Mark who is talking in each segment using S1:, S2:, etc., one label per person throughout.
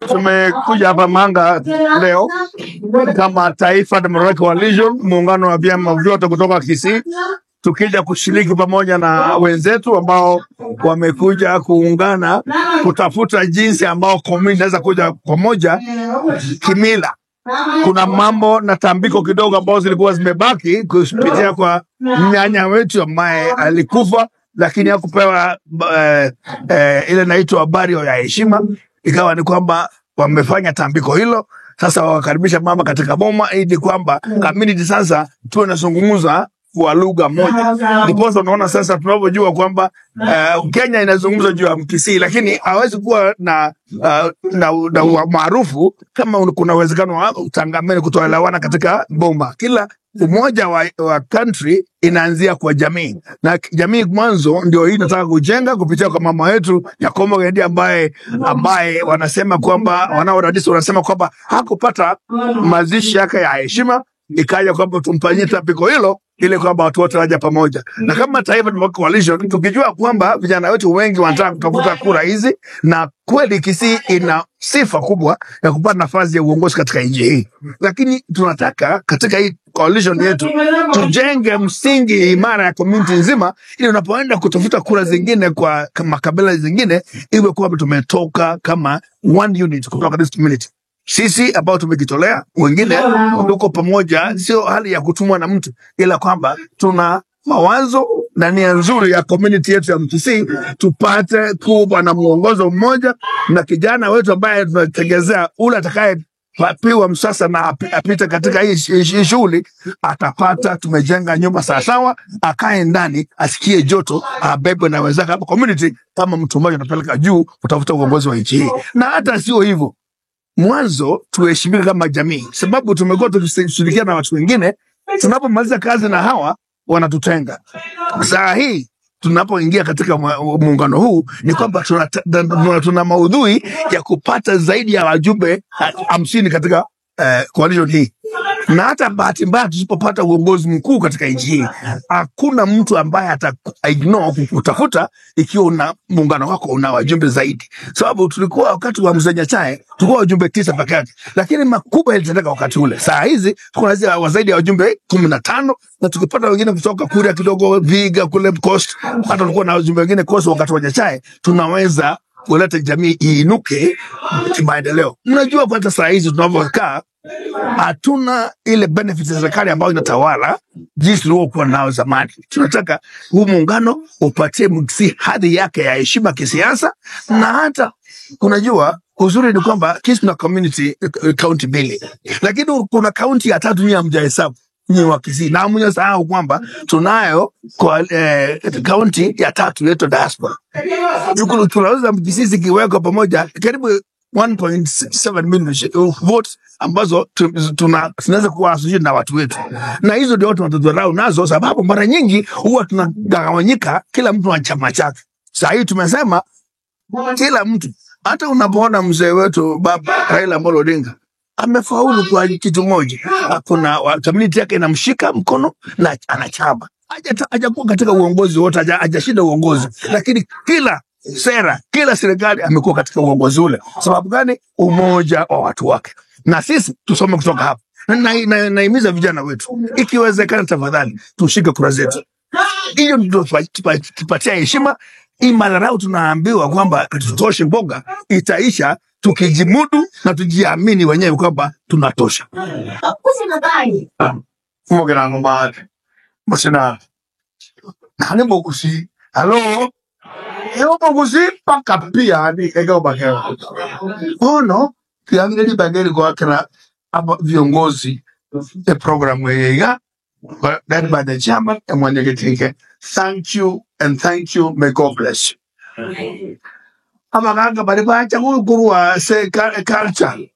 S1: Tumekuja hapa Manga leo kama Taifa Democratic Coalition, muungano wa vyama vyote kutoka Kisii, tukija kushiriki pamoja na wenzetu ambao wamekuja kuungana kutafuta jinsi ambao community inaweza kuja pamoja kimila. Kuna mambo na tambiko kidogo ambazo zilikuwa zimebaki kupitia kwa nyanya wetu ambaye alikufa, lakini hakupewa ile inaitwa burial ya heshima. Ikawa ni kwamba wamefanya tambiko hilo, sasa wakaribisha mama katika boma, ili kwamba community sasa tuwe nazungumza kwa lugha moja. Ndiposa unaona sasa tunavyojua kwamba Kenya inazungumza juu ya Mkisii, lakini hawezi kuwa na maarufu kama kuna uwezekano wa utangamano kutoelewana katika boma. Kila umoja wa country inaanzia kwa jamii, na jamii mwanzo ndio hii nataka kujenga kupitia kwa mama wetu Nyakomo Gendi ambaye wanasema kwamba wanaodadisi wanasema kwamba hakupata mazishi yake ya heshima, ikaja kwamba tumfanyie tambiko hilo ili kwamba watu wote waje pamoja. Na kama Taifa Democratic Coalition tukijua kwamba vijana wetu wengi wanataka kutafuta kura hizi, na kweli Kisii ina sifa kubwa ya kupata nafasi ya uongozi katika nchi hii, lakini tunataka katika hii coalition yetu tujenge msingi imara ya community nzima, ili unapoenda kutafuta kura zingine kwa makabila zingine iwe kwamba tumetoka kama one unit kutoka this community. Sisi ambao tumejitolea, wengine tuko pamoja, sio hali ya kutumwa na mtu, ila kwamba tuna mawazo na nia nzuri ya community yetu ya Mkisii, tupate kuwa na mwongozo mmoja na kijana wetu ambaye tunatengezea ule atakaye papiwa msasa na apite katika hii shughuli atapata, tumejenga nyumba sawasawa, akae ndani asikie joto, abebwe na wenzake hapa community, kama mtu mmoja anapeleka juu kutafuta uongozi wa nchi hii. Na hata sio hivyo, mwanzo tuheshimike kama jamii, sababu tumekuwa tukishirikiana na watu wengine, tunapomaliza kazi na hawa wanatutenga. Saa hii tunapoingia katika muungano huu ni kwamba tuna maudhui ya kupata zaidi ya wajumbe 50 katika coalition hii, na hata bahati mbaya tusipopata uongozi mkuu katika nchi hii, hakuna mtu ambaye ata ignore kukutafuta ikiwa una muungano wako una wajumbe zaidi, sababu tulikuwa wakati wa Mzee Nyachae tulikuwa wajumbe 9 peke yake, lakini makubwa yalitendeka wakati ule. Saa hizi tuko na zaidi ya wajumbe 15, na tukipata wengine kutoka Kuria kidogo, Viga kule Coast, hata tulikuwa na wajumbe wengine Coast wakati wa Nyachae, tunaweza kuleta jamii iinuke kimaendeleo. Mnajua kwanza saa hizi tunavyokaa hatuna ile benefit ya serikali ambayo inatawala jinsi tulivyokuwa nao zamani. Tunataka huu muungano upatie Mkisii hadhi yake ya heshima kisiasa, na hata unajua uzuri ni kwamba Kisii tuna community county mbili, lakini kuna county ya tatu nyinyi hamjahesabu nyinyi wa Kisii, na hamjasahau kwamba tunayo kwa county ya tatu inaitwa diaspora. Tunaweza Kisii zikiwekwa pamoja karibu 1.7 million votes ambazo tunaweza kuwa associated na watu wetu, na hizo ndio watu wanatudharau nazo, sababu mara nyingi huwa tunagawanyika, kila mtu na chama chake. Saa hii tumesema kila mtu, hata unapoona mzee wetu baba Raila Amolo Odinga amefaulu kwa kitu moja, kuna community yake inamshika mkono na ana chama, hajakuwa katika uongozi wote, hajashinda uongozi, lakini kila sera, kila serikali amekuwa katika uongozi ule. Sababu gani? Umoja wa watu wake. Na sisi tusome kutoka hapa. Na naimiza vijana wetu, ikiwezekana, tafadhali tushike kura zetu, hiyo ndio tupatia heshima. Hii madharau tunaambiwa kwamba tutoshe mboga itaisha tukijimudu na tujiamini wenyewe kwamba tunatosha.
S2: Mugirango mate musina nani mogusi halo eo mogusi paka pia ni ega bakera ono tiangeli bageri kwa kera aba viongozi the program yega led by the chairman and mwenyekiti. Thank you and thank you, may God bless you. Abaganga bari bacha kuruwa se culture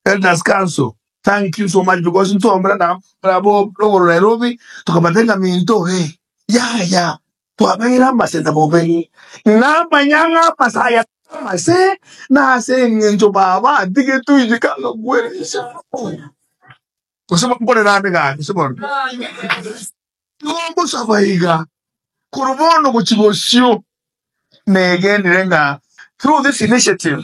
S2: Elders Council. Thank you so much because ntombra na bravo logo Nairobi tukabatenga minto hey ya ya twabeira masenta bobe na manyanga pasaya mase na se ngenjo baba dige tu jikalo gwerisha kusema mbone nani ga kusema ngombo sabaiga kurubono kuchibosio negendirenga through this initiative.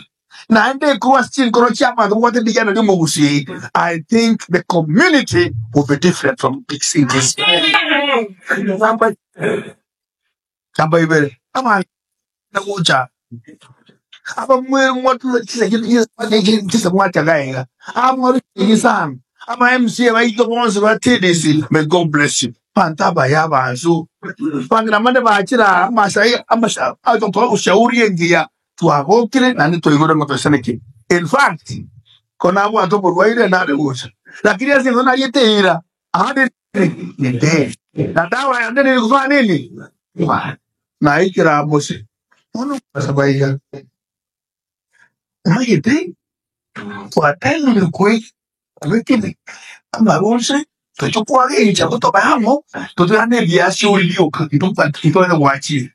S2: Naende kuwa chinkoro chama what dijana limo gusi. I think the community will be different from big cities. Namba namba ibere. Ama nakuja. Aba mwe mwatu chisa mwacha gaenga. Ama sana. Ama MC baito bonse ba TDC. May God bless you. Pantaba ya banzu. Pangira mande baachira amasai amasha ato ushauri engia tuagokire na nitoigore ngotoseneki. In fact, kona abo ato porwaire na regusa. Lakini asi ndona yeteira. Ahade nende. Na dawa ya ndene nikufanya nini? Na ikira mose. Ono sabaiga. Mayete twatelo nikwe abekele amabonse tochokwage chakutoba totane biasi ulioka ntompa ntone wachi.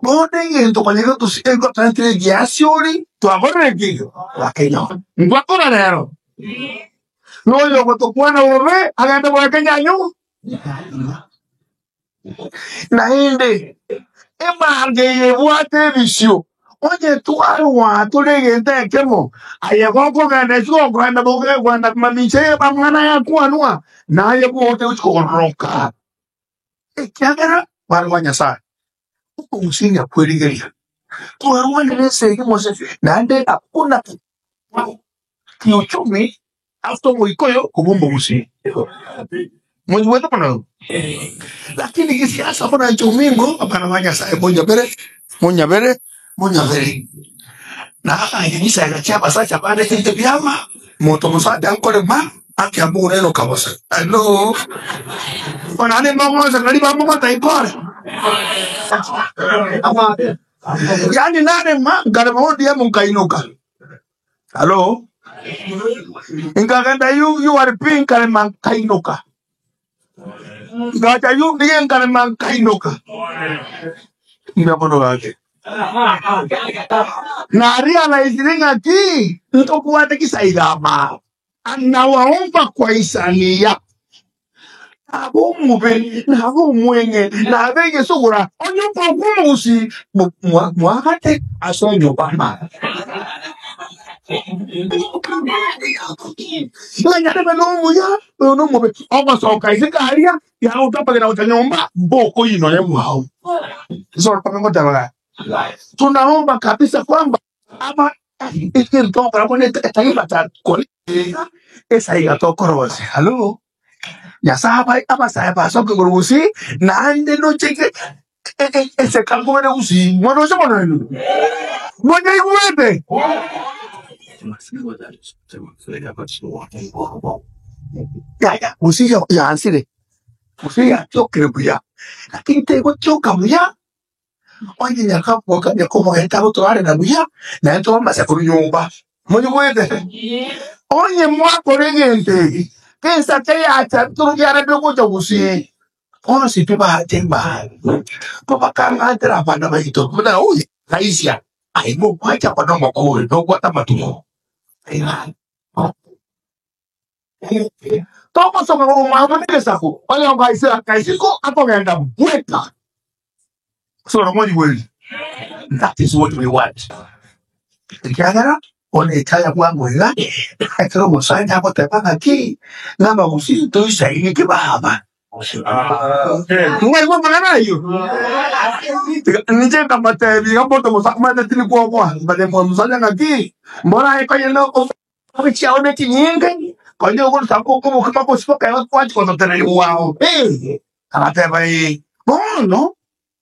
S2: Bonde ngento kwanyega tusiengo tantire biasi uli twagorere kiyo. Lakini ngwakora lero. No yo kutokwana ube agenda kwa Kenya nyu. Na inde emarge yebwate bisio. Oye twarwa tulegente kemo aye goko gane sio kwenda boge kwenda mamiche bamwana ya kuanua naye bote uchikoroka ekyagera barwa Nyasaye usinga kweligeria twarwa nese kimose nande akuna kiuchumi after moikoyo kubumba musi mwezi wetu pana lakini kisiasa pana chumingo hapana wa Nyasaye monya bere monya bere monya bere na ayinisa gachaba sacha bane tinte byama moto musade ankole ma akiambure no kabosa hello onane mama sakali mama taipore ama yani nane ma ngale maodi ya munkainuka hello ingaganda you are pink kale mankainuka ngacha yu ndiye ngale mankainuka ndabono wake na realize ngati ntokuwate kisaigama anawaomba kwa isania abo mube nabo mwenge na bege sugura onyopa kumusi mwakate asonyo bama nganyare no muya no mube obasoka isikaria ya utapagera utanyomba boko ino ya mwao so pamengo tabala tunaomba kabisa kwamba ama esa igatokoroze halo Nyasaye abasaye basoke gurusi nande no cheke ese kango bere gusi mwana se mwana no mwana igwete ya usi ya ansire usi ya chokre buya lakini tego choka buya oye nyakapo nyakomo gentabo toare na buya na ento masa kunyumba mwana igwete oye mwako regente pensa que acha tu ya rebe ko gusi ono si piba temba papa kanga antera bana baito na uyi raisia ai mo kwacha kwa no mako no kwa tamatumo Tomo soka ko mama ne sako wale ngaisa kaisiko akogenda bweka so no mo that is what we want. Kagara one chaya kwangu ila akero musanya ko tepanga ki ngamba gusi tu sai ki baba Ngai kwa magana hiyo. Nije kama tebi kapo musakma na tilikuwa kwa bale kwa musanya ngaki mbona iko yeno ko chiaone chinyinge konyo ko sako ko kama ko sipoka yo kwa ko tena wao eh amateba eh bono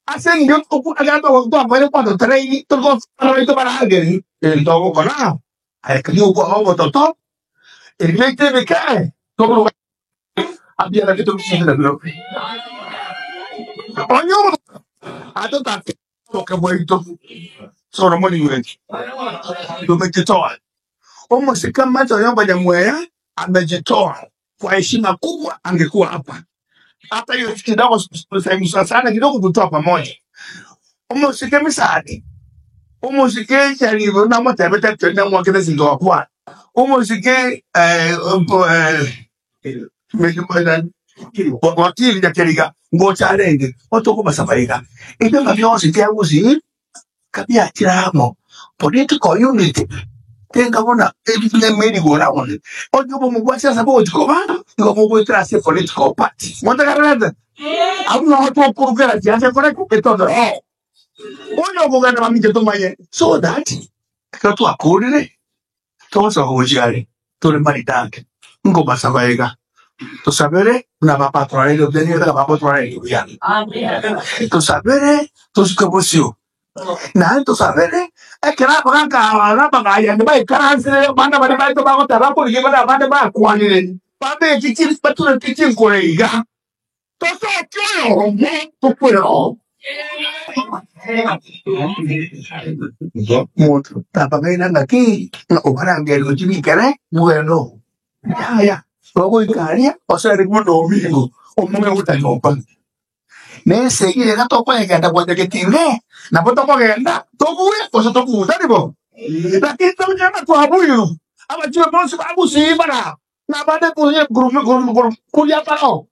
S2: hacen yo agando ko to apare cuando trae to ko para para alguien el todo con la ay que yo ko to to el que me cae como había la que tú Oño ato ta toka boito soro moni wetu tumejitoa Omosikamacho yomba Nyamweya amejitoa kwa heshima kubwa, angekuwa hapa hata hiyo kidogo sehemu sana kidogo kutoa pamoja. Omosike misadi omosike chalivo na motebete tena mwakete zindoa kwa omosike wakili jakeriga ngocharenge otoko basabaiga ibyo byose byabuzi kabya kiramo political unity. Tengabona emirigora one ojo mugwa siasa bo jikoba ngo mugwe trase political party montagarada abu no to kurugera siasa kore etodo oyo kugana maminje tomaye so that katu akurire tosa hojare tore maritanke ngo basabaega tosabere na papa trarelo denye da papa trarelo ya tosabere toskobosio na tosabere ekera bakanka na bagaya ne bai karansire bana bana bai to ba ko tara ko ye bana bana ba kwanire babe chichi patura chichi koreiga toso kyo to kwero Muntu tapagaina ngaki na obarangelo chibikere bueno ya ya luego ikaria o sea como domingo o me gusta yopa ne seguire na toko egenda kwenda ketinge na potoko genda tokuwe koso tokuta nibo lakini tonyana kwa buyu aba chiwe bonsi abusi bara na bade kuye gurume gurume kuya paro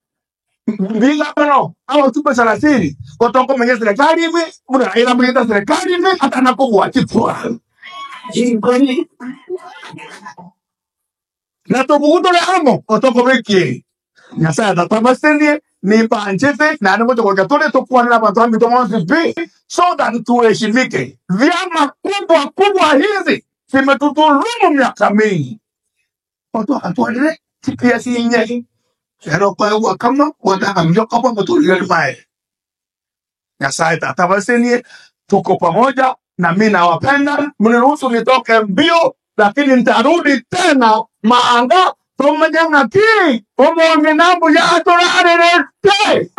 S2: Viga paro aba tupe salasiri kotoko menye serikali ime muna ila mwenye serikali ime hata nakokuwa chipwa na tokukuto le amo kotoko meki Nyasaye tatabasenie ni panchete na ni moja kwa katole tokuwa na watu wangu tomo bi so that tuheshimike. Vyama kubwa kubwa hizi zimetudhulumu miaka mingi, watu wakatualile TPS inye pero kwa hiyo kama wataka mjoka kwa mtu mae. Nyasaye tatabasenie, tuko pamoja na mimi nawapenda, mniruhusu nitoke mbio, lakini nitarudi tena maanga tomanyang'aki omonge nambu yatorarerete.